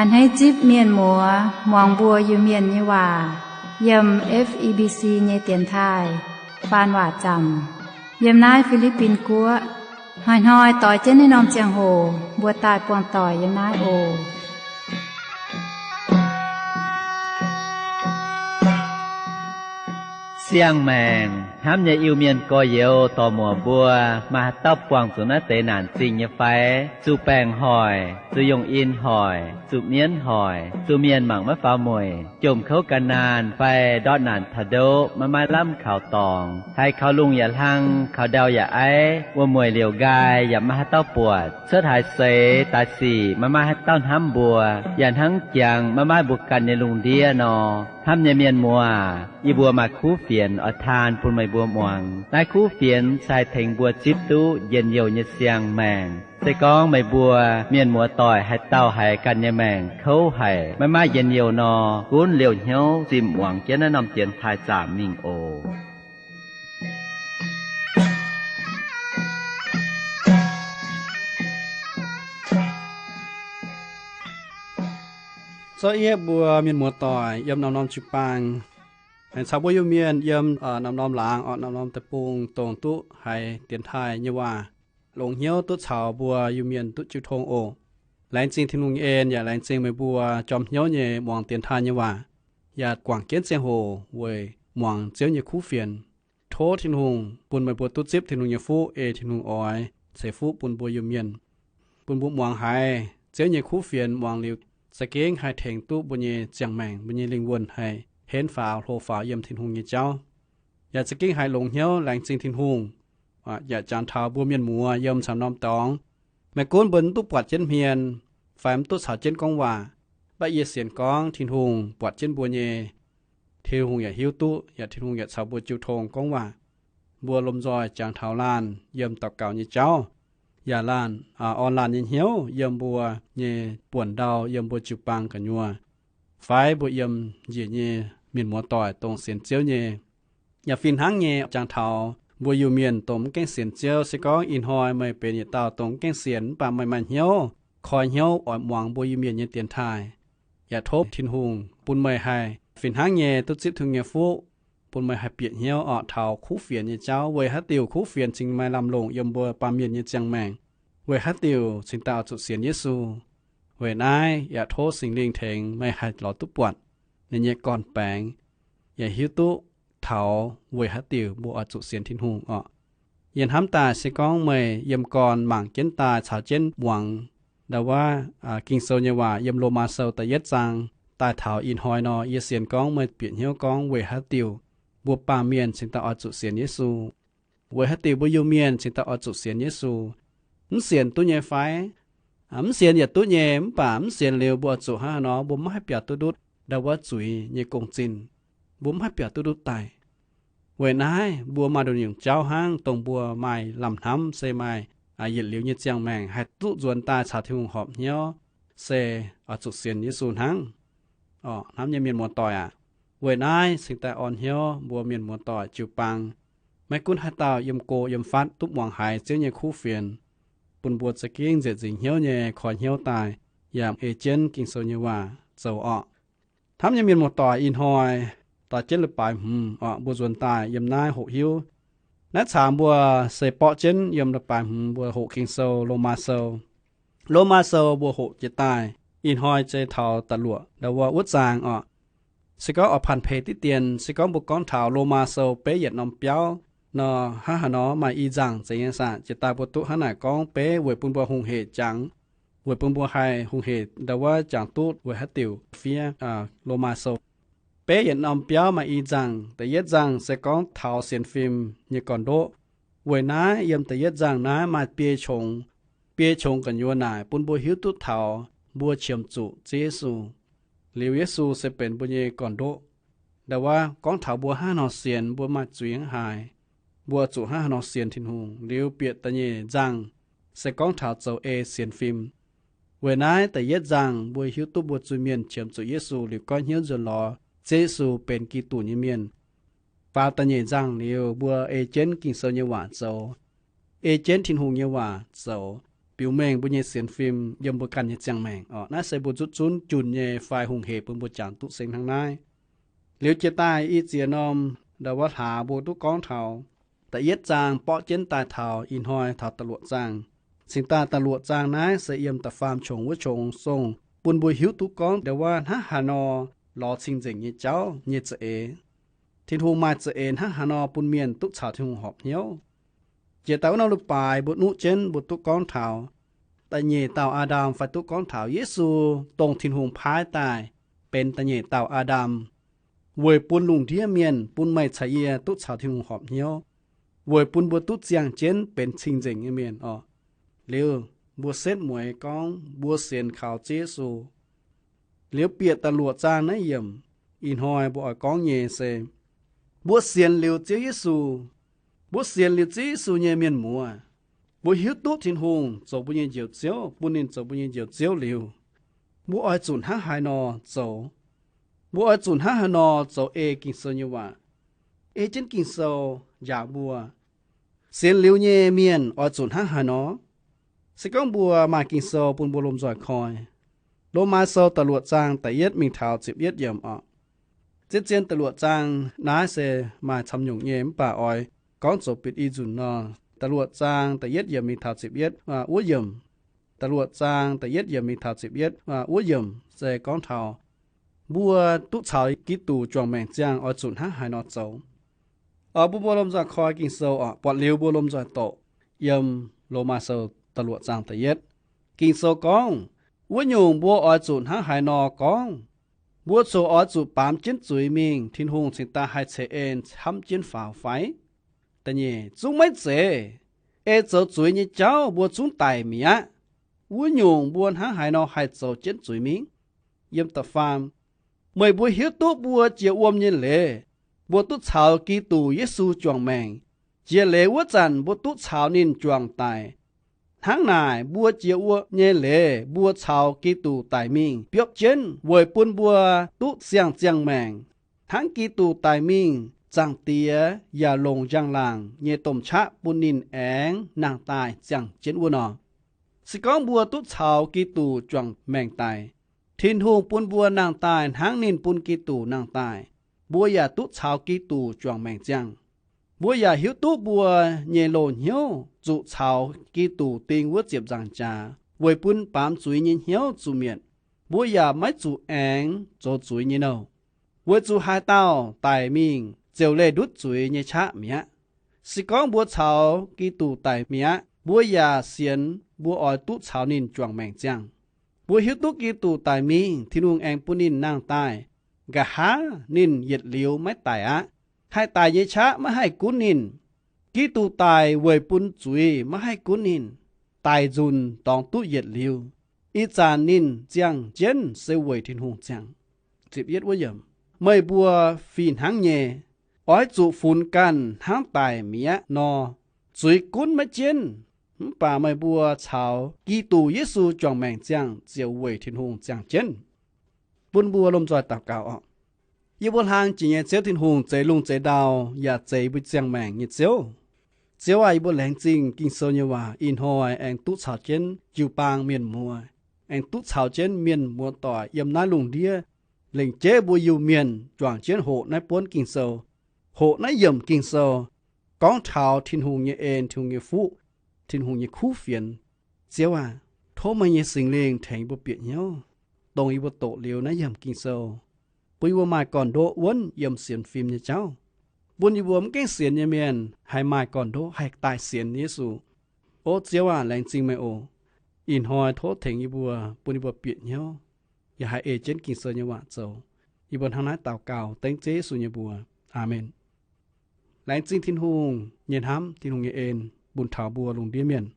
A'hneiv zipv mienh muoz muangx mbuo Iu-Mienh nyei waac yiem F E B C nyei dienx taaih faan waac zaamc yiem naaiv Fi^li^bin Guoqv. Hnoi-hnoi doix jienv naaiv norm ziangh hoc mbuo daaih buangh doic yiem naaiv oc. Siang-maengc hnamv nyei Iu-Mienh gorx-youz dorc-muoc mbuo, maaih haaix dauh buangh zuqc naaiv deix naanc zingh nyei fai? Zuqc baengc hoic, zuqc yongh in hoic, zuqc mienv hoic, zuqc mienh mangc maiv faaux mueic, jomc kouv gan naanh fai ndortv naanc taux ndoqv maiv maaih lamh kaux dorngx, haiz kaux lungh yaac hlang, kaux ndau yaac aiv, wuom-mueic liouc nqaai yaac maiv maaih haaix dauh buatc, cuotv haaix seix daaih sic maiv maaih haaix dauh hnamv mbuo, yaac hnangv jangx maiv maaih mbuo ganh nyei lungh ndiev nor. Hnamv nyei mienh muoz, yie mbuo maaih kuv fienx oix taan bun meih mbuo muangx. Naaiv kuv fienx se haih tengx mbuo zipv duqv njien-youh nyei siang-maengc. Se gorngv meih mbuo mienh muoz-doic haaix dauh haiz ganh nyei maengc kouv haic, maiv maaih njien-youh nor, gunv liouh hnyouv zimh muangx jienv naaiv norm dienx taaih zaamc mingh oc. Zorqv yie mbuo mienh muoz-doic yiem norm-norm jiu-baang, aengx caux mbuo Iu-Mienh yiem norm-norm laangz, norm-norm deic-bung, dongh duqv haiz dienx taaih nyei waac, longx hnyouv duqv caux mbuo Iu-Mienh duqv jiu tong oc. Laengz zingh Tin-Hungh nyei en, yaac laengz zingh meih mbuo jorm hnyouv nyei muangx dienx taaih nyei waac, yaac guangc jienv ziangh hoc weic muangx Ziouv nyei kuv fienx. Tov Tin-Hungh bun meih mbuo duqv zipv Tin-Hungh nyei fuqv, ei Tin-Hungh oix ceix fuqv bun mbuo Iu-Mienh, bun mbuo muangx haiz Ziouv nyei kuv fienx, muangx liuz za'gengh haih tengx duqv mbuo nyei ziangh maengc, mbuo nyei lingh wuonh haih henv faaux hlo faaux yiem Tin-Hungh nyei jauv. Yaac za'gengh haih longx hnyouv laengz zingh Tin-Hungh. Yaac jangx taux mbuo mienh muoz yiem camv norm dorngx, maiv gunv mbuo mv duqv buatc jienv hmien fai mv duqv caux jienv gorngv waac, mv baac yie sienx gorngv Tin-Hungh buatc jienv mbuo nyei. Tin-Hungh yaac hiuv duqv, yaac Tin-Hungh yaac caux mbuo jiu tong gorngv waac. Mbuo lomh nzoih jangx taux laanh yiem daux gaux nyei jauv, yaac laanh orn laanh nyei hnyouv yiem mbuo nyei buonc ndau, yiem mbuo jiu-baang gu'nyuoz, fai mbuo yiem njiec nyei mienh muoz-doic dongh sienx Ziouv nyei. Yaac fih hnangv nyei jangx taux mbuo Iu-Mienh dongh mv gaengh sienx Ziouv. Se gorngv ih hnoi meih benx yietc dauh dongh mv gaengh sienx mv baac meih maaih hnyouv, koi hnyouv oix muangx mbuo Iu-Mienh nyei dienx taaih, yaac tov Tin-Hungh bun meih haih fih hnangv nyei duqv zipv Tin-Hungh nyei fuqv, bun meih haih bieqc hnyouv orqc taux kuv fienx nyei jauv. Weic haaix diuc kuv fienx cingx maaih lamh longc yiem mbuo baamh mienh nyei ziangh maengc? Weic haaix diuc cingx daaih oix zuqc sienx Yesu? Weic naaiv yaac tov Singx Lingh tengx meih haih lorz duqv buatc ninh nyei gorn-baengx, yaac hiuv duqv taux weic haaix diuc mbuo oix zuqc sienx Tin-Hungh orqc. Yie hnamv daaih se gorngv meih yiem gorn mangc jienv daaih caux jienv muangx ndau wuov Ging-Sou nyei waac yiem Lomaa Sou da'yietv zaang daaih taux ih hnoi nor, yie sienx gorngv meih bieqc hnyouv gorngv weic haaix diuc mbuo baamh mienh cingx daaih oix zuqc sienx Yesu. Weic haaix diuc mbuo Iu-Mienh cingx daaih oix zuqc sienx Yesu? Mv sienx duqv nyei fai? Mv sienx yaac duqv nyei, mv baac mv sienx liuz mbuo oix zuqc hnangv haaix nor? Mbuo maiv haih biaux duqv ndutv ndau wuov zuiz nyei gong-zinh. Mbuo maiv haih biaux duqv ndutv daaih. Weic naaiv mbuo maaih nduqc nyungc jauv hnangv dongh mbuo maaih lamh hnamv se maaih yietc liuz nyei ziangh maengc haih duqv nzuonx daaih caux Tin-Hungh horpc hnyouv, se oix zuqc sienx Yesu hnangv. Orqc, hnamv nyei mienh muoz-doic aac, weic naaiv cingx daaih orn hnyouv mbuo mienh muoz-doic jiu-baang, maiv gunv haaix dauh yiem go yiem fatv duqv muangx haiz Ziouv nyei kuv fienx, bun mbuo za'gengh nzieqc nzingc hnyouv nyei koi hnyouv daaih, yaac ei jienv Ging-Sou nyei waac zoux orqc. Hnamv nyei mienh muoz-doic, ih hnoi doix jienv leiz-baaix hmz orqc, mbuo nzuonx daaih yiem naaiv hoqc hiuv. Naaiv cangx mbuo se borqv jienv yiem leiz-baaix hmz mbuo hoqc Ging-Sou, Lomaa Sou. Lomaa Sou mbuo hoqc jiez daaih, ih hnoi se taux da'luoqc ndau wuov wuov zaang orqc. Se gorngv oix panh peix diqv dien, se gorngv mbuo gorngv taux Lomaa Sou beiv yietc norm biauv nor, hnangv haaix nor maaih i nzangh zeiz nyei saah? Jiez daaih mbuo duqv hnangv naaic gorngv beiv weic bun mbuo hungh hec jangx, weic bun mbuo haih hungh hec ndau wuov jangx duqv weic haaix diuc fiev Lomaa Sou. Beiv yietc norm biauv maaih i nzangh. Da'yietv nzangh se gorngv taux sienx fim nyei gorn-ndoqv. Weic naaiv yiem da'yietv nzangh naaiv maaih biei qongx, biei qongx gu'nyuoz naaic bun mbuo hiuv duqv taux mbuo qiemx zuqc Ziouv Yesu. Liuz Yesu se benx mbuo nyei gorn-ndoqv. Ndau wuov gorngv taux mbuo hnangv haaix nor sienx, mbuo maaih zuiz hnangv haaix, mbuo zuqc hnangv haaix nor sienx Tin-Hungh. Liuz bieqc da'nyeic nzangh se gorngv taux zoux ei sienx fim. Weic naaiv da'yietv nzangh mbuo hiuv duqv mbuo zuiz-mienh qiemx zuqc Yesu liuz goiv hnyouv nzuonx lorz Ziouv Yesu benx Giduc nyei mienh. Faaux da'nyeic nzangh liuz mbuo ei jienv Ging-Sou nyei waac zoux, ei jienv Tin-Hungh nyei waac zoux, biux mengh mbuo nyei sienx fim yiem mbuo ganh nyei ziangh maengc oc. Naaiv se mbuo zutv zunv junc nyei fai hungh hec bun mbuo jangx duqv seng hnangv naaiv. Liuz jiex daaih i ziex norm ndau wuov hlaax mbuo duqv gorngv taux da'yietv zaang borqv jienv daaih taux ih hnoi taux da'luoqc zaang. Cingx daaih da'luoqc zaang naaiv se yiem da'faam qongx wuov qongx song bun mbuo hiuv duqv gorngv ndau wuov hnangv haaix nor lorz cing-nzengc nyei jauv nyei za'eix. Tin-Hungh maaih za'eix hnangv haaix nor bun mienh duqv caux Tin-Hungh horpc hnyouv. Jiex daaih wuov norm leiz-baaix mbuo nuqv jienv mbuo duqv gorngv taux da'nyeic dauh Aa^ndam fai duqv gorngv taux Yesu, dongh Tin-Hungh paaiv daaih benx da'nyeic dauh Aa^ndam, weic bun lungh ndiev mienh, bun meih caux yie duqv caux Tin-Hungh horpc hnyouv, weic bun mbuo duqv ziangh jienv benx cing-nzengc nyei mienh oc. Liuz mbuo setv mueiz gorngv mbuo sienx kaux Ziouv Yesu. Liuz bieqc da'luoqc zaang naaiv yiemc, ih hnoi mbuo oix gorngv nyei se mbuo sienx liuz Ziouv Yesu, mbuo sienx liuz Ziouv Yesu nyei mienh muoz, mbuo hiuv duqv Tin-Hungh zoux mbuo nyei Njoux Ziouv, bun ninh zoux mbuo nyei Njoux Ziouv liuz, mbuo oix zuqc hnangv haaix nor zoux? Mbuo oix zuqc hnangv haaix nor zoux ei Ging-Sou nyei waac, ei jienv Ging-Sou njaaux mbuo? Sienx liuz nyei mienh oix zuqc hnangv haaix nor? Se gorngv mbuo maaih Ging-Sou bun mbuo lomh nzoih koi, Lomaa Sou da'luoqc zaang da'yietv mingh taux ziepc yietv yiemc oc. Zien-zien da'luoqc zaang naaiv se maaih camv nyungc nyei, mv baac oix gorngv zoux bieqc i nzunc nor, da'luoqc zaang da'yietv yiemc mingh taux ziepc yietv wuov yiemc. Da'luoqc zaang da'yietv yiemc mingh taux ziepc yietv wuov yiemc se gorngv taux mbuo duqv caux Giduc juangc maengc ziangh oix zuqc hnangv haaix nor zoux. Oix bun mbuo lomh nzoih koi Ging-Sou oc, buatc liuz mbuo lomh nzoih doqc yiem Lomaa Sou da'luoqc zaang da'yietv. Ging-Sou gorngv, wuov nyungc mbuo oix zuqc hnangv haaix nor gorngv? Mbuo ziouc oix zuqc baamz jienv zuiz mingh, Tin-Hungh cingx daaih haih ceix en camv jienv faaux fai? Da'nyeic, zungv maiv zeiz. Ei zoux zuiz nyei jauv mbuo zungv daic mi'aqv. Wuov nyungc mbuo hnangv haaix nor haih zoux jienv zuiz mingh? Yiem da'faam, meih mbuo hiuv duqv mbuo jiex wuom nyei leiz, mbuo duqv caux Giduc Yesu juangc maengc. Jiex leiz wuov zanc mbuo duqv caux ninh juangc daic. Hnangv naaic, mbuo jiex wuom nyei leiz mbuo caux Giduc daic mingh biopv jienv weic bun mbuo duqv siang-ziangh maengc, hnangv Giduc daic mingh, Zaangc Diex yaac longc njang-laangc nyei domh qaqv bun ninh aengx nangh daaih ziangh jienv wuov nor. Se gorngv mbuo duqv caux Giduc juangc maengc daic, Tin-Hungh bun mbuo nangh daaih hnangv ninh bun Giduc nangh daaih, mbuo yaac duqv caux Giduc juangc maengc ziangh. Mbuo yaac hiuv duqv mbuo nyei loz-hnyouv zuqc caux Giduc ding wuov ziepc nzaangc jaax weic bun baamz zuiz nyei hnyouv zuqc mietc. Mbuo yaac maiv zuqc aengx zoux zuiz nyei nouh, weic zuqc haaix dauh daic mingh ziouc leih ndutv zuiz nyei qaqv mi'aqv. Se gorngv mbuo caux Giduc daic mi'aqv, mbuo yaac sienx mbuo oix duqv caux ninh juangc maengc ziangh. Mbuo hiuv duqv Giduc daic mingh, Tin-Hungh aengx bun ninh nangh daaih. Nqa'haav ninh yietc liuz maiv daic aqv. Haih daic nyei qaqv maiv haih gunv ninh. Giduc daic weic bun zuiz maiv haih gunv ninh. Daic nzunc dorngx duqv yietc liuz. Ih zanc ninh ziangh jienv se weic Tin-Hungh ziangh. Meih mbuo fih hnangv nyei, oix zuqc funx ganh hnangv daic mi'aqv nor, zuiz gunv maiv jienv. Mv baac meih mbuo caux Giduc Yesu juangc maengc ziangh ziouc weic Tin-Hungh ziangh jienv. Bun mbuo lomh nzoih daux gaux oc. Yie mbuo hlang jiex nyei Ziouv Tin-Hungh, zeix lungh zeix ndau yaac zeix mbuo ziangh maengc nyei Ziouv. Ziouv aah! Yie mbuo laengz zingh Ging-Sou nyei waac ih hnoi aengx duqv caux jienv jiu-baang mienh muoz, aengx duqv caux jienv mienh muoz-doic yiem naaiv lungh ndiev lengc jeiv mbuo Iu-Mienh juangc jienv hoqc naaiv buonv Ging-Sou, hoqc naaiv yiemc Ging-Sou, gorngv taux Tin-Hungh nyei en, Tin-Hungh nyei fuqv, Tin-Hungh nyei kuv fienx. Ziouv aah! Tov meih nyei Singx Lingh tengx mbuo bieqc hnyouv, dongh yie mbuo doqc liuz naaiv yiemc Ging-Sou, bun yie mbuo maaih gorn-ndoqv wuonv yiem sienx fim nyei jauv, bun yie mbuo mv gaengh sienx nyei mienh haih maaih gorn-ndoqv haih daaih sienx Yesu. O Ziouv aah! Laengz zingh meih oc. Ih hnoi tov tengx yie mbuo, bun yie mbuo bieqc hnyouv, yaac haih ei jienv Ging-Sou nyei waac zoux. Yie mbuo hnangv naaiv daux gaux dengv Ziouv Yesu nyei mbuox. Aamen. Laengz zingh Tin-Hungh nyei hnamv, Tin-Hungh nyei en bun taux mbuo lungh ndiev mienh,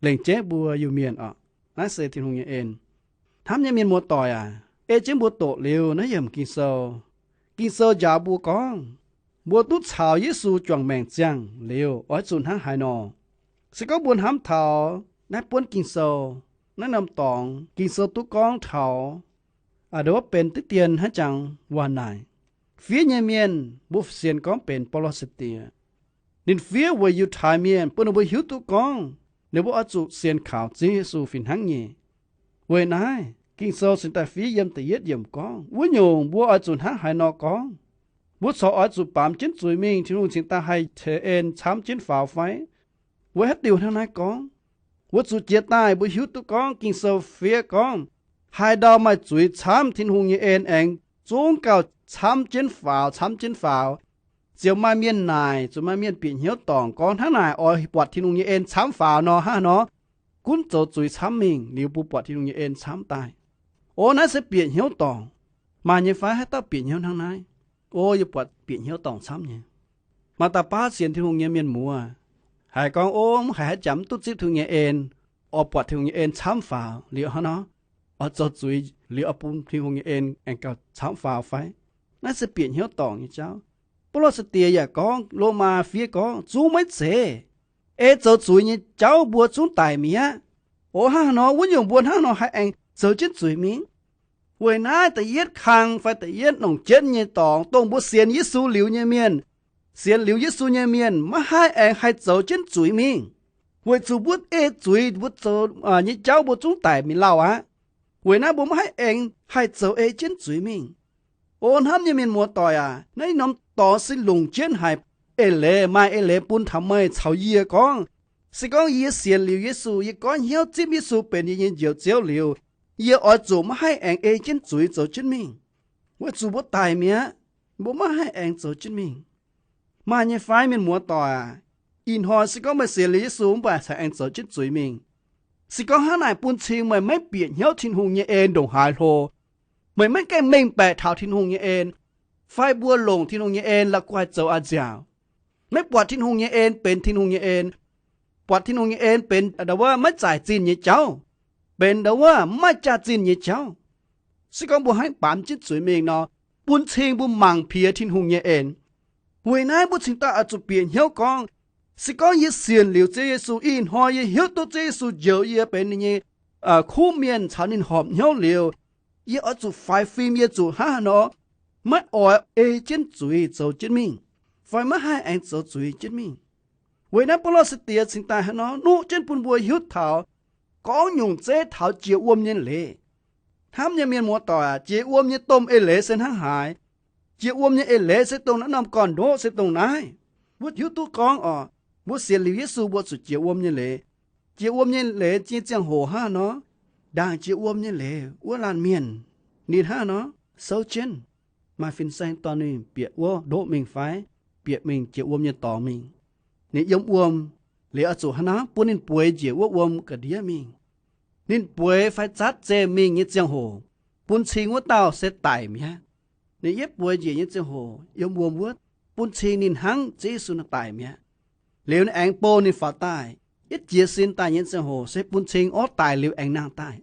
lengc jeiv mbuo Iu-Mienh oc. Naaiv se Tin-Hungh nyei en. Hnamv nyei mienh muoz-doic aac, ei jienv mbuo doqc liuz naaiv yiemc Ging-Sou. Ging-Sou njaaux mbuo gorngv, mbuo duqv caux Yesu juangc maengc ziangh liuz oix zuqc hnangv haaix nor. Se gorngv mbuo hnamv taux naaiv buonv Ging-Sou, naaiv norm dorngx Ging-Sou duqv gorngv taux a'ndov benx diqv dien hnangv jangx waac naaic. Fiev nyei mienh mbuo sienx gorngv benx Baulo sai-diex. Ninh fiev weic Yiutai Mienh bun ninh mbuo hiuv duqv gorngv Ninh mbuo oix zuqc sienx kaux Ziouv Yesu fih hnangv nyei. Weic naaiv Ging-Sou cingx daaih fiev yiem da'yietv yiemc gorngv, wuov nyungc mbuo oix zuqc hnangv haaix nor gorngv? Mbuo corc oix zuqc baamz jienv zuiz mingh, Tin-Hungh cingx daaih haih tengx en camv jienv faaux fai? Weic haaix diuc hnangv naaiv gorngv? Mbuo zuqc jiez daaih mbuo hiuv duqv gorngv Ging-Sou fiev gorngv, haaix ndau maaih zuiz camv, Tin-Hungh nyei en aengx zungv gauh camv jienv faaux, camv jienv faaux. Ziouc maaih mienh naaic, ziouc maaih mienh bieqc hnyouv dorngc gorngv, hnangv naaic oix buatc Tin-Hungh nyei en camv faaux nor, hnangv haaix nor gunv zoux zuiz camv mingh liuz mbuo buatc Tin-Hungh nyei en camv daaih. O, naaiv se bieqc hnyouv dorngc. Maaih nyei fai haaix dauh bieqc hnyouv hnangv naaiv? O, yie buatc bieqc hnyouv dorngc camv nyei. Maaih dauh baav sienx Tin-Hungh nyei mienh muoz haiz gorngv, o, mv haiz haaix jangx mv duqv zipv Tin-Hungh nyei en, oix buatc Tin-Hungh nyei en camv faaux liuz hnangv nor, oix zoux zuiz liuz oix bun Tin-Hungh nyei en aengx gauh camv faaux fai? Naaiv se bieqc hnyouv dorngc nyei jauv. Baulo sai-diex yaac gorngv, Lomaa fiev gorngv, zungv maiv zeiz. Ei zoux zuiz nyei jauv mbuo zungv daic mi'aqv. O, hnangv haaix nor wuov nyungc mbuo hnangv nor haih aengx zoux jienv zuiz mingh? Weic naaiv da'yietv kang fai da'yietv nongc jienv nyei dorngx, dongh mbuo sienx Yesu liuz nyei mienh, sienx liuz Yesu nyei mienh maiv haih aengx haih zoux jienv zuiz mingh. Weic zuqc mbuo ei zuiz mbuo zoux nyei jauv mbuo zungv daic mi'aqv lauh aqv. Weic naaiv mbuo maiv haih aengx haih zoux ei jienv zuiz mingh. O hnamv nyei mienh muoz-doic aac, naaiv norm dorngx se longc jienv haic. Eix leiz, maaih eix leiz bun taux meih caux yie gorngv, se gorngv yie sienx liuz Yesu, yie goiv hnyouv zipv Yesu benx yie nyei Njoux Ziouv liuz, yie oix zuqc maiv haih aengx ei jienv zuiz zoux jienv mingh. Weic zuqc mbuo daic mi'aqv, mbuo maiv haih aengx zoux jienv mingh. Maaih nyei fai mienh muoz-doic aac? Ih hnoi se gorngv meih sienx liuz Yesu mv baac cingx aengx zoux jienv zuiz mingh. Se gorngv hnangv naaic bun cing meih maiv bieqc hnyouv Tin-Hungh nyei en ndongc haaix hlo. Meih maiv gaengh mengh baeqc taux Tin-Hungh nyei en, fai mbuo longc Tin-Hungh nyei en la'guaih zoux a'nziaauc, maiv buatc Tin-Hungh nyei en benx Tin-Hungh nyei en, buatc Tin-Hungh nyei en benx ndau wuov maiv zaaic zinh nyei jauv, benx ndau wuov maiv maaih jaax-zinh nyei jauv. Se gorngv mbuo hnangv baamz jienv zuiz mingh nor, bun cing mbuo mangc piex Tin-Hungh nyei en. Weic naaiv mbuo cingx daaih oix zuqc bieqc hnyouv gorngv, se gorngv yie sienx liuz Ziouv Yesu, ih hnoi yie hiuv duqv Ziouv Yesu njoux yie benx ninh nyei kuv mienh caux ninh horpc hnyouv liuz, yie oix zuqc faix fim, yie zuqc hnangv haaix nor maiv oix ei jienv zuiz zoux jienv mingh, fai maiv haih aengx zoux zuiz jienv mingh. Weic naaiv Baulo sai-diex cingx daaih hnangv nor nuqv jienv bun mbuo hiuv taux gorngv nyungc zeiv taux jiex wuom nyei leiz. Hnamv nyei mienh muoz-doic aac, jiex wuom nyei domh eix leiz se hnangv haaix? Jiex wuom nyei eix leiz se dongh naaiv norm gorn-ndoqv se dongh naaiv. Mbuo hiuv duqv gorngv oc, mbuo sienx liuz Yesu mbuo zuqc jiex wuom nyei leiz. Jiex wuom nyei leiz nyei ziangh hoc hnangv haaix nor? Ndaangc jiex wuom nyei leiz wuov laanh mienh, ninh hnangv haaix nor souv jienv, maaih fin-saeng dorh ninh bieqc wuov ndoqv mingh fai bieqc mingh jiex wuom nyei dorngx mingh. Ninh yiem wuom, liuz oix zuqc hnangv haaix nor bun ninh bueix njiec wuov wuom ga'ndiev mingh. Ninh bueix fai zatv zemh mingh nyei ziangh hoc, bun cing wuov dauh se daic mi'aqv. Ninh yietv bueix njiec nyei ziangh hoc yiem wuom wuov, bun cing ninh hnangv Ziouv Yesu nor daic mi'aqv. Liuz ninh aengx bou ninh faaux daaih, yietv jiez sin daaih nyei ziangh hoc se bun cing orv daic liuz aengx nangh daaih.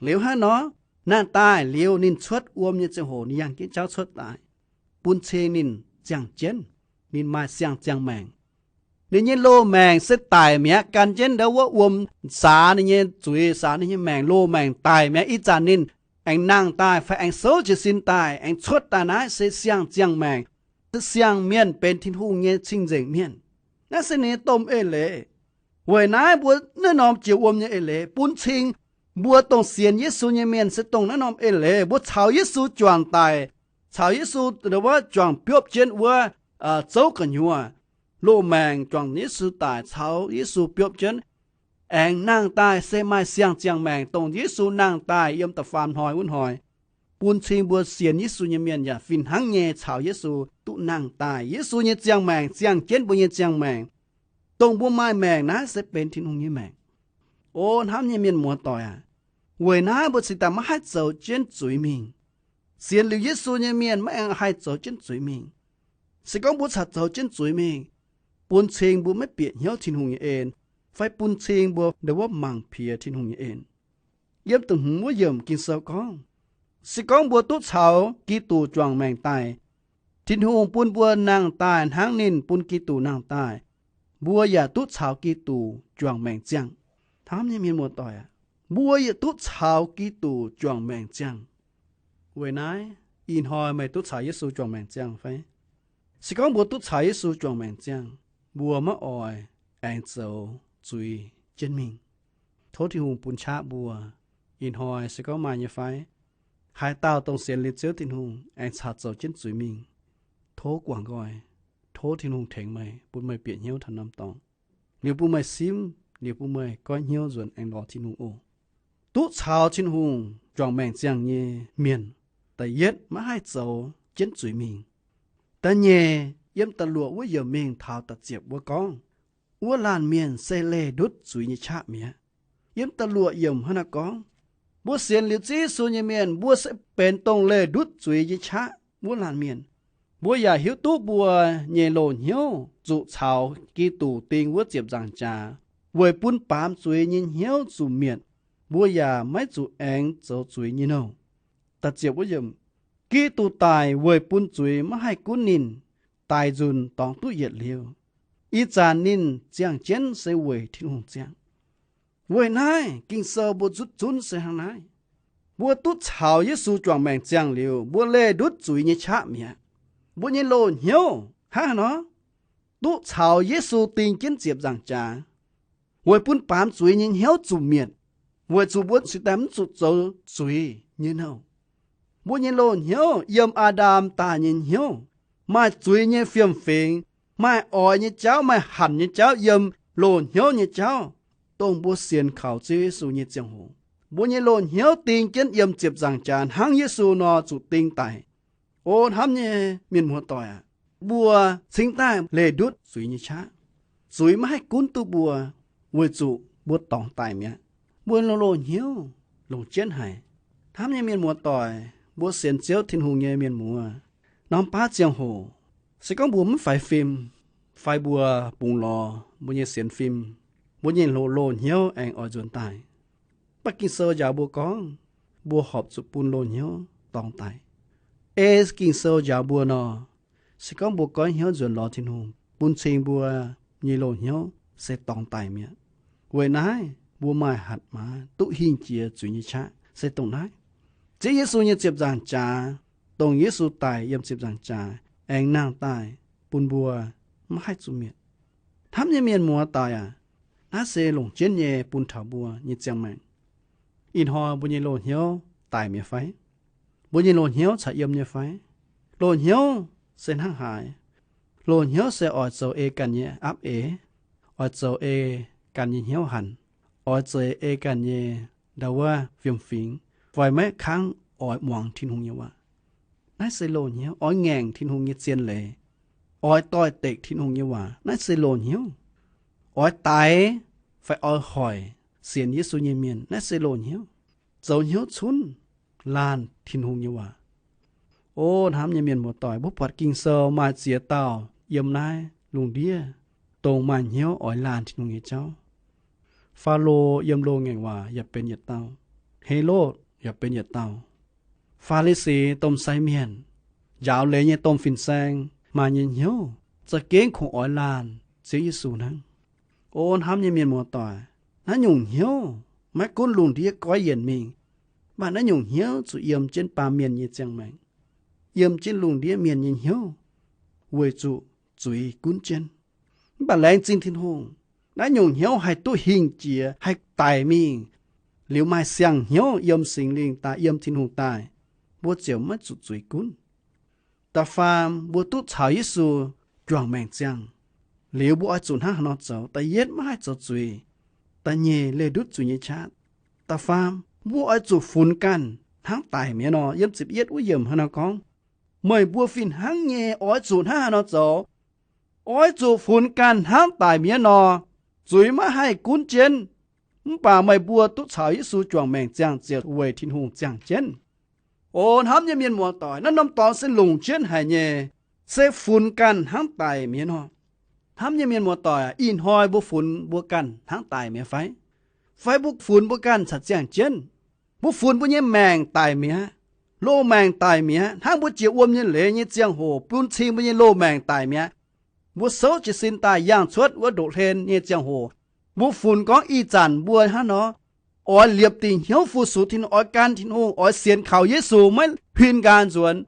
Liuz hnangv haaix nor, nangh daaih liuz ninh cuotv wuom nyei ziangh hoc ninh yangh jienv jauv cuotv daaih, bun cing ninh ziangh jienv, ninh maaih siang-ziangh maengc. Ninh nyei loz-maengc se daic mi'aqv, gan jienv ndau wuov wuom saax ninh nyei zuiz, saax ninh nyei maengc, loz-maengc daic mi'aqv. Ih zanc ninh aengx nangh daaih fai aengx souv jiez sin daaih aengx cuotv daaih naaiv se siang-ziangh maengc, se siang-mienh benx Tin-Hungh nyei cing-nzengc mienh. Naaiv se ninh nyei domh eix leiz. Weic naaiv mbuo naaiv norm jiex wuom nyei eix leiz bun cing mbuo dongh sienx Yesu nyei mienh se dongh naaiv norm eix leiz. Mbuo caux Yesu juangc daic, caux Yesu wuov juangc biopv jienv wuov zouv gu'nyuoz, loz-maengc juangc Yesu daic caux Yesu biopv jienv, aengx nangh daaih se maaih siang-ziangh maengc dongh Yesu nangh daaih yiem da'faam hnoi wuov hnoi. Bun cing mbuo sienx Yesu nyei mienh yaac fih hnangv nyei caux Yesu duqv nangh daaih. Yesu nyei ziangh maengc ziangh jienv mbuo nyei ziangh maengc. Dongh mbuo maaih maengc naaiv se benx Tin-Hungh nyei maengc. O hnamv nyei mienh muoz-doic aac, weic naaiv mbuo cingx daaih maiv haih zoux jienv zuiz mingh. Sienx liuz Yesu nyei mienh maiv aengx haih zoux jienv zuiz mingh. Se gorngv mbuo caux zoux jienv zuiz mingh, bun cing mbuo maiv bieqc hnyouv Tin-Hungh nyei en, fai bun cing mbuo ndau wuov mangc piex Tin-Hungh nyei en. Yiem da'hmz wuov yiemc Ging-Sou gorngv, se gorngv mbuo duqv caux Giduc juangc maengc daaih, Tin-Hungh bun mbuo nangh daaih hnangv ninh bun Giduc nangh daaih, mbuo yaac duqv caux Giduc juangc maengc ziangh. Hnamv nyei mienh muoz-doic aac, mbuo yaac duqv caux Giduc juangc maengc ziangh. Weic naaiv ih hnoi meih duqv caux Yesu juangc maengc ziangh fai? Se gorngv mbuo duqv caux Yesu juangc maengc ziangh, mbuo maiv oix aengx zoux zuiz jienv mingh. Tov Tin-Hungh bun qaqv mbuo. Ih hnoi se gorngv maaih nyei fai, haaix dauh dongh sienx liuz Ziouv Tin-Hungh aengx caux zoux jienv zuiz mingh, tov guangc nqoi. Tov Tin-Hungh tengx meih, bun meih bieqc hnyouv taux norm dorngx, liuz bun meih simv, liuz bun meih goiv hnyouv nzuonx aengx lorz Tin-Hungh oc. Duqv caux Tin-Hungh juangc maengc ziangh nyei mienh, da'yietv maiv haih zoux jienv zuiz mingh. Da'nyeic, yiem da'luoqc wuov yiemc mingh taux da'ziepc wuov gorngv, wuov laanh mienh se leih ndutv zuiz nyei qaqv mi'aqv. Yiem da'luoqc yiemc hnangv naaiv gorngv, mbuo sienx liuz Ziouv Yesu nyei mienh, mbuo se benx dongh leih ndutv zuiz nyei qaqv wuov laanh mienh. Mbuo yaac hiuv duqv mbuo nyei loz-hnyouv zuqc caux Giduc ding wuov ziepc nzaangc jaax weic bun baamz zuiz nyei hnyouv zuqc mietc, mbuo yaac maiv zuqc aengx zoux zuiz nyei nouh. Giduc daic weic bun zuiz maiv haih gunv ninh, daic nzunc dorngx duqv yietc liuz. Ih zanc ninh ziangh jienv se weic Tin-Hungh ziangh. Weic naaiv Ging-Sou mbuo zutv zunv se hnangv naaiv. Mbuo duqv caux Yesu juangc maengc ziangh liuz, mbuo leih ndutv zuiz nyei qaqv mi'aqv. Mbuo nyei loz-hnyouv hnangv haaix nor? Duqv caux Yesu ding jienv ziepc nzaangc jaax weic bun baamz zuiz nyei hnyouv zuqc mietc, weic zuqc mbuo cingx daaih mv zuqc zoux zuiz nyei nouh. Mbuo nyei loz-hnyouv yiem Aa^ndam daaih nyei hnyouv, maaih zuiz nyei fiem-fingx, maaih oix nyei jauv, maaih hanc nyei jauv yiem loz-hnyouv nyei jauv. Dongh mbuo sienx kaux Ziouv Yesu nyei ziangh hoc, mbuo nyei loz-hnyouv ding jienv yiem ziepc nzaangc jaax hnangv Yesu nor zuqc ding daic. O hnamv nyei mienh muoz-doic aac, mbuo cingx daaih leih ndutv zuiz nyei qaqv. Zuiz maiv haih gunv duqv mbuo, weic zuqc mbuo dorngx daic mi'aqv. Mbuo loz-hnyouv longc jienv haic. Hnamv nyei mienh muoz-doic, mbuo sienx Ziouv Tin-Hungh nyei mienh muoz, norm baav ziangh hoc, se gorngv mbuo mv faix fim, fai mbuo bungx lorz mbuo nyei sienx fim, mbuo nyei loz-hnyouv aengx oix nzuonx daaih. Mv baac Ging-Sou njaaux mbuo gorngv, mbuo horpc zuqc bun loz-hnyouv dorngx daic. Ei Ging-Sou njaaux mbuo nor, se gorngv mbuo goiv hnyouv nzuonx lorz Tin-Hungh, bun cing mbuo nyei loz-hnyouv se dorngx daic mi'aqv. Weic naaiv mbuo maaih hatc maaz duqv hingh jiex zuiz nyei qaqv se dongh naaiv. Ziouv Yesu nyei ziepc nzaangc jaax, dongh Yesu daic yiem ziepc nzaangc jaax aengx nangh daaih bun mbuo maiv haih zuqc mietc. Hnamv nyei mienh muoz-doic aac, naaiv se longc jienv nyei bun taux mbuo nyei ziangh maengc. Ih hnoi mbuo nyei loz-hnyouv daic mi'aqv fai? Mbuo nyei loz-hnyouv caux yiem nyei fai? Loz-hnyouv se hnangv haaix? Loz-hnyouv se oix zoux ei ganh nyei apv eix, oix zoux ei ganh nyei hnyouv hanc, oix zoux ei ganh nyei ndau wuov fiem-fingx, fai maiv kangv oix muangx Tin-Hungh nyei waac. Naaiv se loz-hnyouv. Oix ngaengc Tin-Hungh nyei zien leiz, oix doix-dekc Tin-Hungh nyei waac, naaiv se loz-hnyouv. Oix daix fai oix hoic sienx Yesu nyei mienh, naaiv se loz-hnyouv. Zoux hnyouv cunv laanh Tin-Hungh nyei waac. O hnamv nyei mienh muoz-doic, mbuo buatc Ging-Sou maaih ziex dauh yiem naaiv lungh ndiev, dongh maaih hnyouv oix laanh Tin-Hungh nyei jauv. Faalo yiem loz-ngaengc waac yaac benx yietc dauh. Helotv yaac benx yietc dauh. Faa^li^si domh sai mienh, njaaux leiz nyei domh fin-saeng, maaih nyei hnyouv za'gengh kungx oix laanh Ziouv Yesu hnangv. O hnamv nyei mienh muoz-doic, naaiv nyungc hnyouv maiv gunv lungh ndiev goiv yienc mingh, mv baac naaiv nyungc hnyouv zuqc yiem jienv baamh mienh nyei ziangh maengc, yiem jienv lungh ndiev mienh nyei hnyouv, weic zuqc zuiz gunv jienv. Mv baac laengz zingh Tin-Hungh, naaiv nyungc hnyouv haih duqv hingh jiex, haih daic mingh, liuz maaih siang-hnyouv yiem Singx Lingh daaih, yiem Tin-Hungh daaih, mbuo ziouc maiv zuqc zuiz gunv. Da'faam, mbuo duqv caux Yesu juangc maengc ziangh. Liuz mbuo oix zuqc hnangv haaix nor zoux? Da'yietv, maiv haih zoux zuiz. Da'nyeic, leih ndutv zuiz nyei qaqv. Da'faam, mbuo oix zuqc funx ganh hnangv daic mi'aqv nor. Yiem ziepc yietv wuov yiemc hnangv naaiv gorngv, meih mbuo fih hnangv nyei oix zuqc hnangv haaix nor zoux? Oix zuqc funx ganh hnangv daic mi'aqv nor. Zuiz maiv haih gunv jienv, mv baac meih mbuo duqv caux Yesu juangc maengc ziangh ziouc weic Tin-Hungh ziangh jienv. O hnamv nyei mienh muoz-doic, naaiv norm dorngx se longc jienv haic nyei, se funx ganh hnangv daic mi'aqv nor. Hnamv nyei mienh muoz-doic, ih hnoi mbuo funx mbuo ganh hnangv daic mi'aqv fai? Fai mbuo funx mbuo ganh caux ziangh jienv? Mbuo funx mbuo nyei maengc daic mi'aqv, loz-maengc daic mi'aqv, hnangv mbuo jiex wuom nyei leiz nyei ziangh hoc bun cing mbuo nyei loz-maengc daic mi'aqv. Mbuo souv jiez sin daaih yangh cuotv wuov ndoqv hlen nyei ziangh hoc, mbuo funx gorngv ih zanc mbuo hnangv nor oix liepc dingc hnyouv fu-sux Tin-Hungh, oix gan Tin-Hungh, oix sienx kaux Yesu, maiv huin nqaang nzuonx.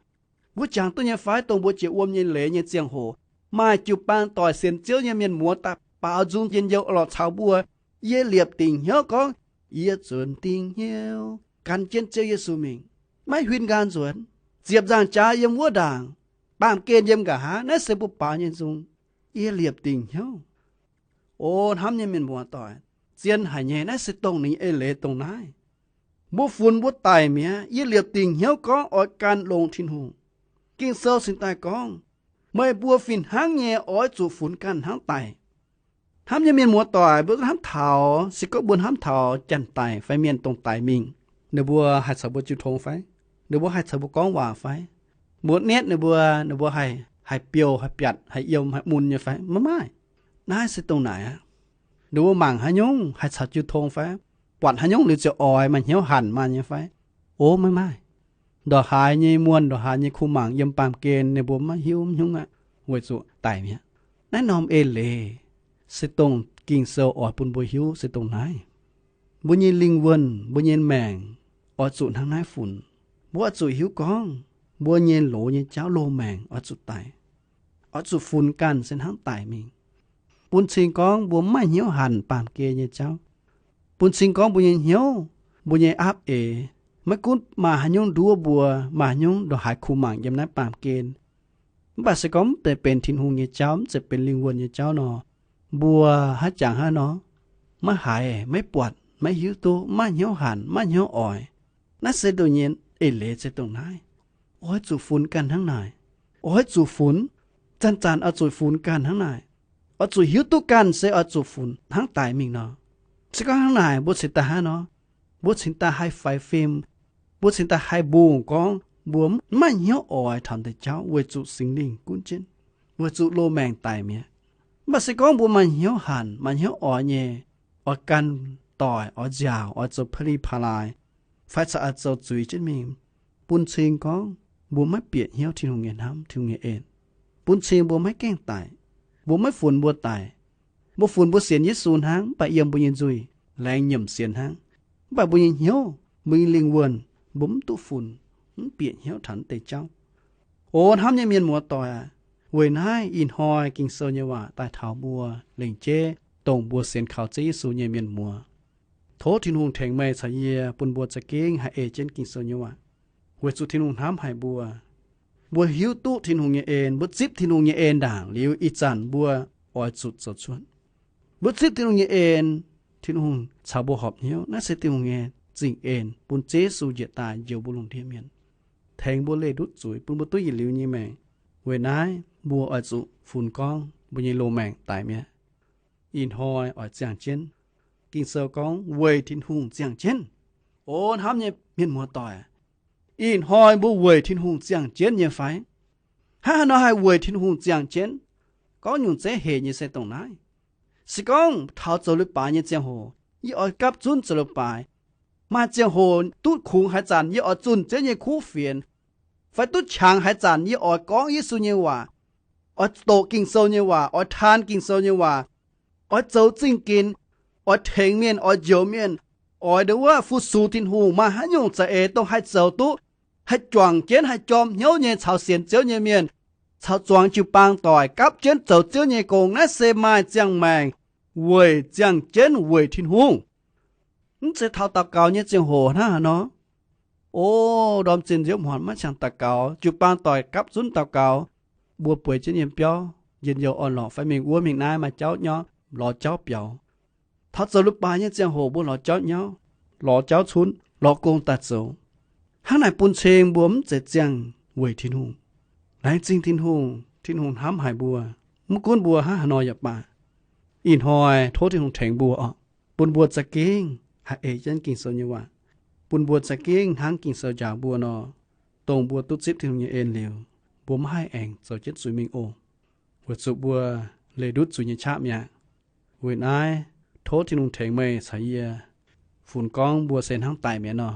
Mbuo jangx duqv nyei fai dongh mbuo jiex wuom nyei leiz nyei ziangh hoc, maaih jiu-baang doic sienx Ziouv nyei mienh muoz daaih baaux nzung njien-youh lorz caux mbuo? Yie liepc dingc hnyouv gorngv, yie zunc dingc hnyouv gan jienv Ziouv Yesu mingh, maiv huin nqaang nzuonx, ziepc nzaangc jaax yiem wuov ndaangc, baamh gen yiem nqa'haav, naaiv se mbuo baaux nyei nzung. Yie liepc dingc hnyouv. O hnamv nyei mienh muoz-doic, zien haic nyei, naaiv se dongh ninh eix leiz dongh naaiv. Mbuo funx mbuo daic mi'aqv, yie liepc dingc hnyouv gorngv oix gan longx Tin-Hungh. Ging-Sou cingx daaih gorngv, meih mbuo fih hnangv nyei oix zuqc funx ganh hnangv daic. Hnamv nyei mienh muoz-doic, mbuo hnamv taux, se gorngv mbuo hnamv taux janx-daic fai mienh dongh daic mingh, ninh mbuo haih caux mbuo jiu tong fai? Ninh mbuo haih caux mbuo gorngv waac fai? Mbuo nietv ninh mbuo, ninh mbuo haih, haih biouv, haih biatc, haih yiem, haih mun nyei fai? Maiv maaih. Naaiv se dongh naaic aqv. Ninh mbuo mangc haaix nyungc haih caux jiu tong fai? Buatc haaix nyungc liuz ziouc oix maaih hnyouv hanc maaih nyei fai? O maiv maaih. Ndongc haaix nyei muonh, ndongc haaix nyei kuh mangc yiem baamh gen ninh mbuo maiv hiuv haaix nyungc aqv, weic zuqc daic mi'aqv. Naaiv norm eix leiz se dongh Ging-Sou oix bun mbuo hiuv se dongh naaiv. Mbuo nyei lingh wuonh, mbuo nyei maengc oix zuqc hnangv naaiv funx. Mbuo oix zuqc hiuv gorngv mbuo nyei loz nyei jauv, loz-maengc oix zuqc daic, oix zuqc funx ganh se hnangv daic mingh. Bun cing gorngv mbuo maiv maaih hnyouv hanc baamh gen nyei jauv. Bun cing gorngv mbuo nyei hnyouv, mbuo nyei aapv eix, maiv gunv maaih haaix nyungc nduov mbuo, maaih haaix nyungc ndongc haaix kuh mangc yiem naaiv baamh gen, mv baac se gorngv mv zeiz benx Tin-Hungh nyei jauv, mv zeiz benx lingh wuonh nyei jauv nor, mbuo haaix jangx haaix nor, maiv haiz, maiv buatc, maiv hiuv duqv, maiv maaih hnyouv hanc, maiv maaih hnyouv oix. Naaiv se dongh nyei eix leiz se dongh naaiv. Oix zuqc funx ganh hnangv naaic. Oix zuqc funx, zanc-zanc oix zuqc funx ganh hnangv naaic. Oix zuqc hiuv duqv ganh se oix zuqc funx hnangv daic mingh nor. Se gorngv hnangv naaic mbuo cingx daaih hnangv nor, mbuo cingx daaih haih faix fim, mbuo cingx daaih haih mbungh gorngv mbuo maiv maaih hnyouv oix taux deix jauv weic zuqc Singx Lingh gunv jienv, weic zuqc loz-maengc daic mi'aqv. Mv baac se gorngv mbuo maaih hnyouv hanc, maaih hnyouv oix nyei, oix gan doic, oix nziaauc, oix zoux pa'li pa'laaix, fai caux oix zoux zuiz jienv mingh, bun cing gorngv mbuo maiv bieqc hnyouv Tin-Hungh nyei hnamv, Tin-Hungh nyei en. Bun cing mbuo maiv gaengh daic, mbuo maiv funx mbuo daic. Mbuo funx mbuo sienx Yesu hnangv, mv baac yiem mbuo nyei nzuih laengz nyiemc sienx hnangv. Mv baac mbuo nyei hnyouv, mbuo nyei lingh wuonh, mbuo mv duqv funx, mv bieqc hnyouv taux deix jauv. O hnamv nyei mienh muoz-doic aac, weic naaiv ih hnoi Ging-Sou nyei waac daaih taux mbuo lengc jeiv dongh mbuo sienx kaux Ziouv Yesu nyei mienh muoz. Tov Tin-Hungh tengx meih caux yie bun mbuo za'gengh haih ei jienv Ging-Sou nyei waac, weic zuqc Tin-Hungh hnamv haic mbuo. Mbuo hiuv duqv Tin-Hungh nyei en, mbuo zipv Tin-Hungh nyei en ndaangc liuz, ih zanc mbuo oix zuqc zoux cuotv. Mbuo zipv Tin-Hungh nyei en, Tin-Hungh caux mbuo horpc hnyouv. Naaiv se Tin-Hungh nyei zingh en bun Ziouv Yesu njiec daaih njoux mbuo lungh ndiev mienh, tengx mbuo leih ndutv zuiz, bun mbuo duqv yietc liuz nyei maengc. Weic naaiv mbuo oix zuqc funx gorngv mbuo nyei loz-maengc daic mi'aqv. Ih hnoi oix ziangh jienv. Ging-Sou gorngv weic Tin-Hungh ziangh jienv. O hnamv nyei mienh muoz-doic, ih hnoi mbuo weic Tin-Hungh ziangh jienv nyei fai? Hnangv haaix nor haih weic Tin-Hungh ziangh jienv? Gorngv nyungc zeiv hec nyei se dongh naaiv. Se gorngv taux zoux leiz-baaix nyei ziangh hoc, yie oix gapv zunv zoux leiz-baaix. Maaih ziangh hoc duqv kungx haaix zanc yie oix zunh Ziouv nyei kuv fienx, fai duqv qangx haaix zanc yie oix gorngv Yesu nyei waac, oix doqc Ging-Sou nyei waac, oix taan Ging-Sou nyei waac, oix zoux zingh ginx, oix tengx mienh, oix njoux mienh, oix nduov wuov fu-sux Tin-Hungh. Maaih haaix nyungc za'eix dongh haih zoux duqv, haih juangc jienv, haih jorm hnyouv nyei caux sienx Ziouv nyei mienh, caux zuangx jiu-baang doic gapv jienv zoux Ziouv nyei gong. Naaiv se maaih ziangh maengc weic ziangh jienv weic Tin-Hungh. Mv zeiz taux daux gaux nyei ziangh hoc hnangv haaix nor. O, ndorm zinh nziouv hmuangx maiv qangx daux gaux, jiu-baang doic gapv zunv daux gaux, mbuo bueix jienv yiem biauv, njien-youh orn-lorqc fai mingh wuov mingh naaiv maaih jauv nyauv, lorz jauv biaux. Taux zoux leiz-baaix nyei ziangh hoc mbuo lorz jauv nyauv, lorz jauv cunv, lorz gong daaih zoux. Hnangv naaic bun cing mbuo mv zeiz ziangh weic Tin-Hungh. Laengz zingh Tin-Hungh, Tin-Hungh hnamv haic mbuo. Mv gunv mbuo hnangv haaix nor yaac baac, ih hnoi tov Tin-Hungh tengx mbuo oc, bun mbuo za'gengh haih ei jienv Ging-Sou nyei waac, bun mbuo za'gengh hnangv Ging-Sou njaaux mbuo nor, dongh mbuo duqv zipv Tin-Hungh nyei en liuz, mbuo maiv haih aengx zoux jienv zuiz mingh oc. Weic zuqc mbuo leih ndutv zuiz nyei qaqv mi'aqv. Weic naaiv tov Tin-Hungh tengx meih caux yie funx gorngv mbuo se hnangv daic mi'aqv nor.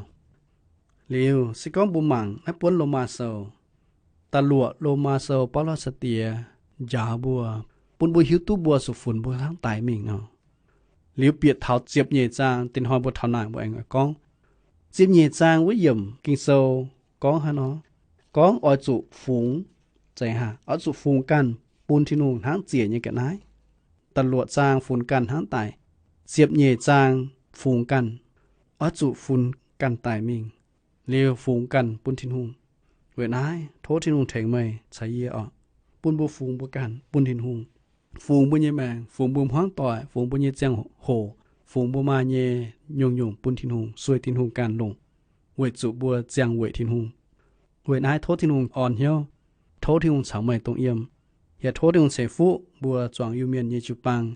Liuz se gorngv mbuo mangc naaiv buonv Lomaa Sou, da'luoqc Lomaa Sou, Baulo sai-diex njaaux mbuo, bun mbuo hiuv duqv mbuo zuqc funx mbuo hnangv daic mingh nor. Liuz bieqc taux ziepc nyeic zaang, dinh hnoi mbuo taux naaic mbuo aengx oix gorngv. Ziepc nyeic zaang wuov yiemc Ging-Sou gorngv hnangv nor, gorngv oix zuqc fungx, zeiz hnangv oix zuqc fungx ganh bun Tin-Hungh hnangv ziec nyei ga'naaiv. Da'luoqc zaang funx ganh hnangv daic. ziepc nyeic zaang fungx ganh, oix zuqc funx ganh daic mingh, liuz fungx ganh bun Tin-Hungh. Weic naaiv tov Tin-Hungh tengx meih caux yie oc, bun mbuo fungx mbuo ganh bun Tin-Hungh, fungx mbuo nyei maengc, fungx mbuo hmuangv doic, fungx mbuo nyei ziangh hoc, fungx mbuo maaih nyei nyungc-nyungc bun Tin-Hungh, sueih Tin-Hungh ganh longc, weic zuqc mbuo ziangh weic Tin-Hungh. Weic naaiv tov Tin-Hungh orn hnyouv, tov Tin-Hungh caux meih dongh yiem, yaac tov Tin-Hungh ceix fuqv mbuo zuangx Iu-Mienh nyei jiu-baang.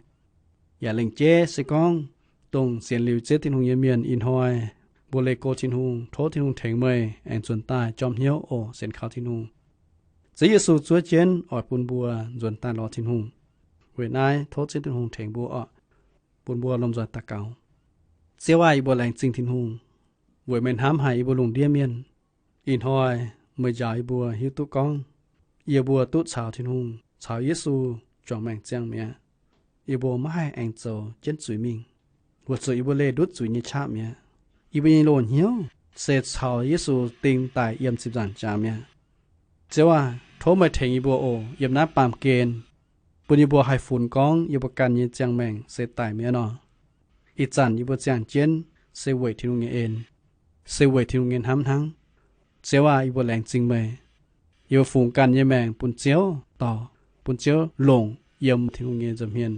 Yaac lengc jeiv se gorngv dongh sienx liuz Ziouv Tin-Hungh nyei mienh ih hnoi mbuo leih go Tin-Hungh, tov Tin-Hungh tengx meih aengx nzuonx daaih jorm hnyouv oc, sienx kaux Tin-Hungh. Ziouv Yesu zuov jienv oix bun mbuo nzuonx daaih lorz Tin-Hungh. Weic naaiv tov Ziouv Tin-Hungh tengx mbuo oc. Bun mbuo lomh nzoih daux gaux. Ziouv aac, yie mbuo laengz zingh Tin-Hungh weic meih hnamv haic yie mbuo lungh ndiev mienh. Ih hnoi meih njaaux yie mbuo hiuv duqv gorngv yie mbuo duqv caux Tin-Hungh, caux Yesu juangc maengc ziangh mi'aqv. Yie mbuo maiv haih aengx zoux jienv zuiz mingh, weic zuqc yie mbuo leih ndutv zuiz nyei qaqv mi'aqv. Yie mbuo nyei loz-hnyouv se caux Yesu ding daic yiem ziepc nzaangc jaax mi'aqv. Ziouv aac, tov meih tengx yie mbuo oc, yiem naaiv baamh gen, bun yie mbuo haih funx gorngv yie mbuo ganh nyei ziangh maengc se daic mi'aqv nor. Ih zanc yie mbuo ziangh jienv se weic Tin-Hungh nyei en, se weic Tin-Hungh nyei hnamv hnangv. Ziouv aac, yie mbuo laengz zingh meih. Yie mbuo fungx ganh nyei maengc bun Ziouv dorh, bun Ziouv longc yiem Tin-Hungh nyei nza'hmien.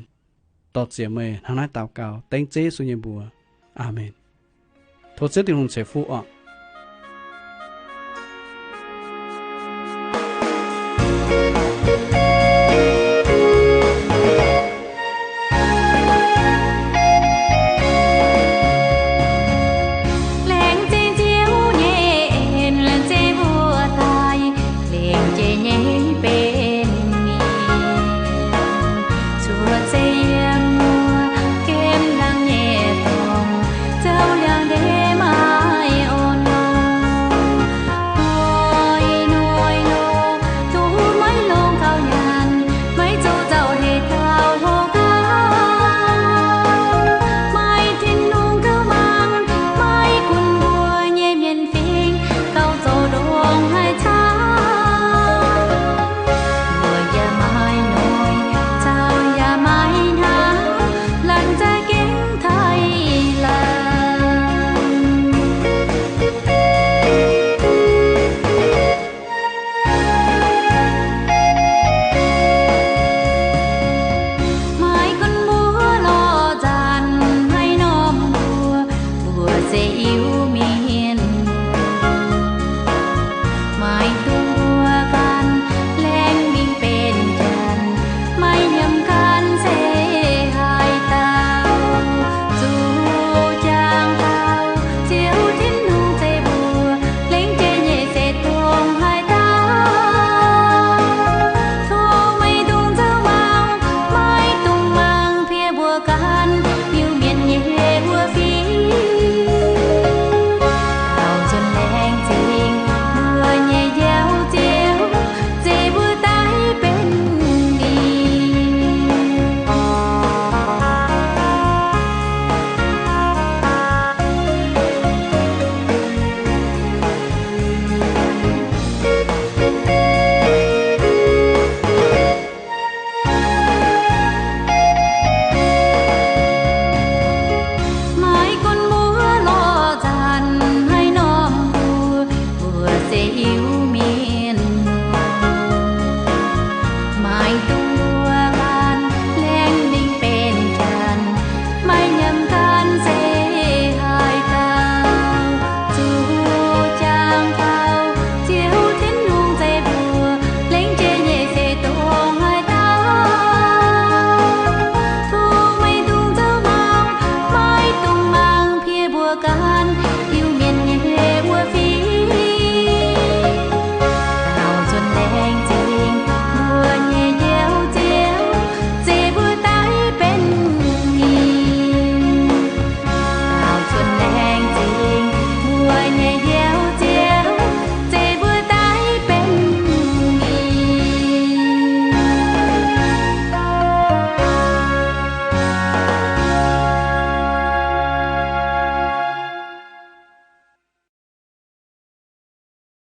Dorh ziec meih hnangv naaiv daux gaux dengv Ziouv Yesu nyei mbuox. Aamen. Tov Ziouv Tin-Hungh ceix fuqv oc.